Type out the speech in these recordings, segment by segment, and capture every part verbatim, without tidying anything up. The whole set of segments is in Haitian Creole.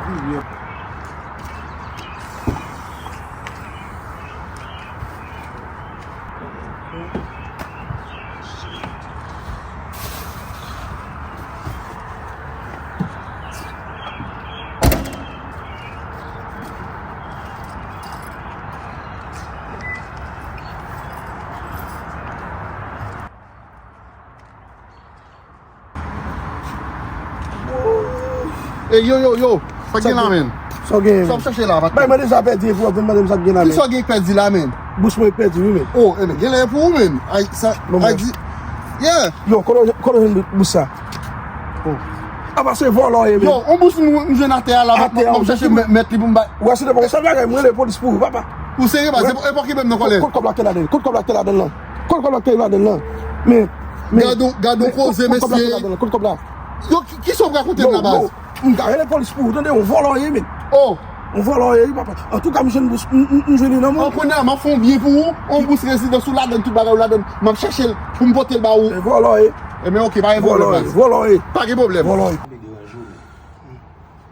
Ey, yo, yo, yo. Sa k gen la, menn? Sa w gen, menn? Sa w ap chache la, patnè? Bay, mwen deja pèdi, epi w ap vin mande m sa k gen la, menn. Kisa w gen k pèdi la, menn? Bous mwen k pèdi, wi, menn. Oh, eh, men, genlè e pou ou, menn. Ay, sa, ay, di, yeah. Yo, kote w jwenn bous sa? Oh. Apa se vòlò w ye, menn. Yo, on bous m, m jwenn atè a la, m ap chache mèt li pou m bay. Wè, se te bon, sa bagay, mwen rele polis pou ou, papa. Ou serye, baz? E pa ki menm nan kòlè. Kot kòb la k te ladann? Kot kòb la k te ladann lan? Kot kòb la k te ladann lan? Men, men, gad on, gad on koze, mesye. Kot kòb la k te ladann lan? Kot kòb la? Yo, ki, kisa w ap rakonte m la, baz? Yo, m ka rele polis pou ou, tande, yon vòlò w ye, menn. Oh! Yon vòlò w ye, wi, papa. Antouka, m jwenn bous, m, m, m jwenn li nan men w. An, kounye a, m ap fè yon byen pou ou, yon bous rezidans ou ladann, tout bagay ou ladann, m ap chache l pou m pote l ba ou. E vòlò w ye. Ebyen, oke, pa gen pwoblèm, baz. Vòlò w ye, vòlò w ye. Pa gen pwoblèm. Vòlò w ye. M te deranj ou, menn.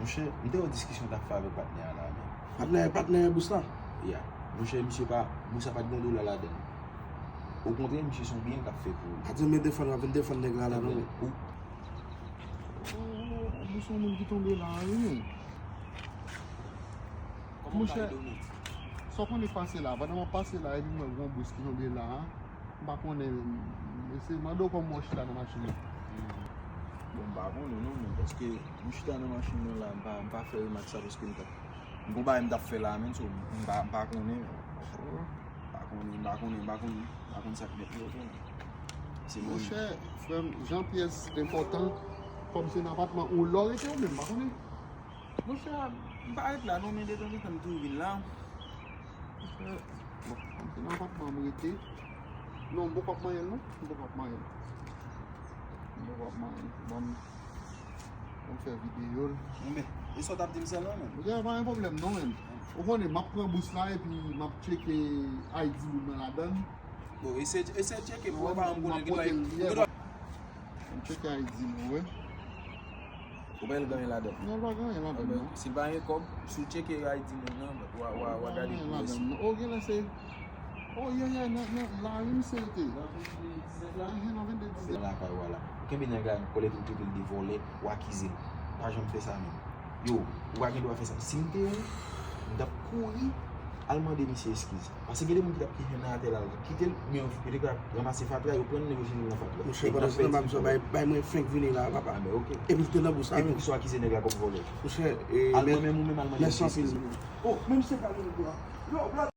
Monchè, m te wè diskisyon w t ap fè avèk patnè a la, menn. Patnè, patnè bous la? Ya. Monchè, misye pa, bous la pa t gen yon dola ladann. Okontrè, misye se yon byen l t ap fè pou ou. Pa di m vin defann, w ap vin defann nèg la la, non, menn. Ou, ou, ou, ou, bous yon moun ki tonbe la, wi, menn. Monchè, sa w konnen k pase la, pandan m ap pase la, epi m wè gon bous ki tonbe la, m pa konnen, menn. Se mande w kòman w chita nan machin nan. Bon, m pa konnen non, menn, paske m chita nan machin nan la, m pa, m pa fè remak sa, paske m t ap M gon bagay m t ap fè la, menn, so, m pa, m pa konnen, m pa konnen, m pa konnen, m pa konnen, m pa konn sa k mèt yo, menn. Se mwen. Monchè, frè m, jan pyès enpòtan, kòm se nan apatman ou lò rete ou menm, m pa konnen. Monchè, m pa ret la, non, men detanzantan m toujou vin la. Monchè, bon, kòm se nan apatman m rete, non, m poko ap manyen l, non, m poko ap manyen l. M poko ap manyen l, ban m Mwen fè videyo l. Bon, men, e sa w t ap di m sèlman, menn? Monchè, pa gen pwoblèm non, menn. Ou konnen, m ap pran bous la epi m ap tcheke I D moun nan ladann. Bon, eseye, eseye tcheke pou wè pa m konnen gen dwa. M tcheke I D moun, wi. Ou pa gen anyen ladann? Non, pa gen anyen ladann non. Si l pa gen kòb, si w tcheke I D moun nan, w a, w a, w a gade pou wè si. Oh, genlè se Oh, yeah, yeah, nan, nan lari misye rete. Nan vennde diznèf la? Ehe, nan vennde diznèf. Lakay ou a la. Ou kenbe nèg la nan kòlèt, ou trete l de vòlè, ou akize l. Pa janm fè sa menm. Yo, ou pa gen dwa fè sa. Si m te ou, m t ap kouri al mande misye eskiz. Paske gen de moun ki t ap kenbe nan atè la, kite l, men yo te ka ranmase fatra, yo pran l, yo jete l nan fatra. Monchè, pandan se tan m ap di w, bay, bay mwen fenk vini la, papa. Ah, men oke. Epi l te nan bous la menm. Epi poukisa w akize nèg la kòm vòlè? Monchè, al mwen menm ou menm al mande misye eskiz. Oh, men misye pa gen dwa. Yo,